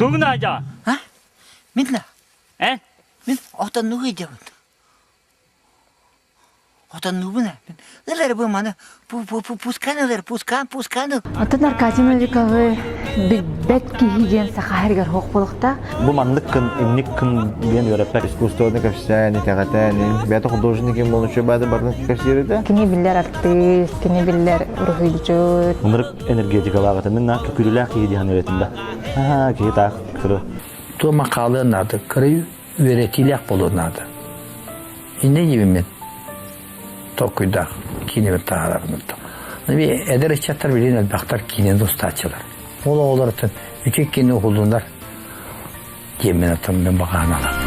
Тугун аадьа? А? Мин да? Э? Мин отоннуу сылдьабын. Отоннуубун ээ. Ылар бу маны пускан ылар, пускан, пускан ыл. Оттон Аркадий Новиковы билбэт киһи диэн саха сиригэр суох буолуохтаах. Бу маннык кын, инник кын диэн үөрэппэт. Искусствоны кэпсээн, итэҕэтэн, бэйэтэ художник ким болучу баады барын кэпсиир этэ. Кини биллэр артыыс, кини биллэр уруһуйдьут. Ынырык энергетикалаах этэ. Мин на күлүүлээх киһи диэн үөрэтим да. Аха, киһи таах кыры. Туома хаалыан наада, кырыы үөрэтиилээх буолуон наада. Иннэ диибин мин толкуйдаах киинэбин таһаарабын. Эдэр ыччаттар билигин элбэхтэр киинэни устааччылар. Ол оҕолортон үчүгэй киинэ уһуллунар диэммин оттон мин баҕаһын аламмын.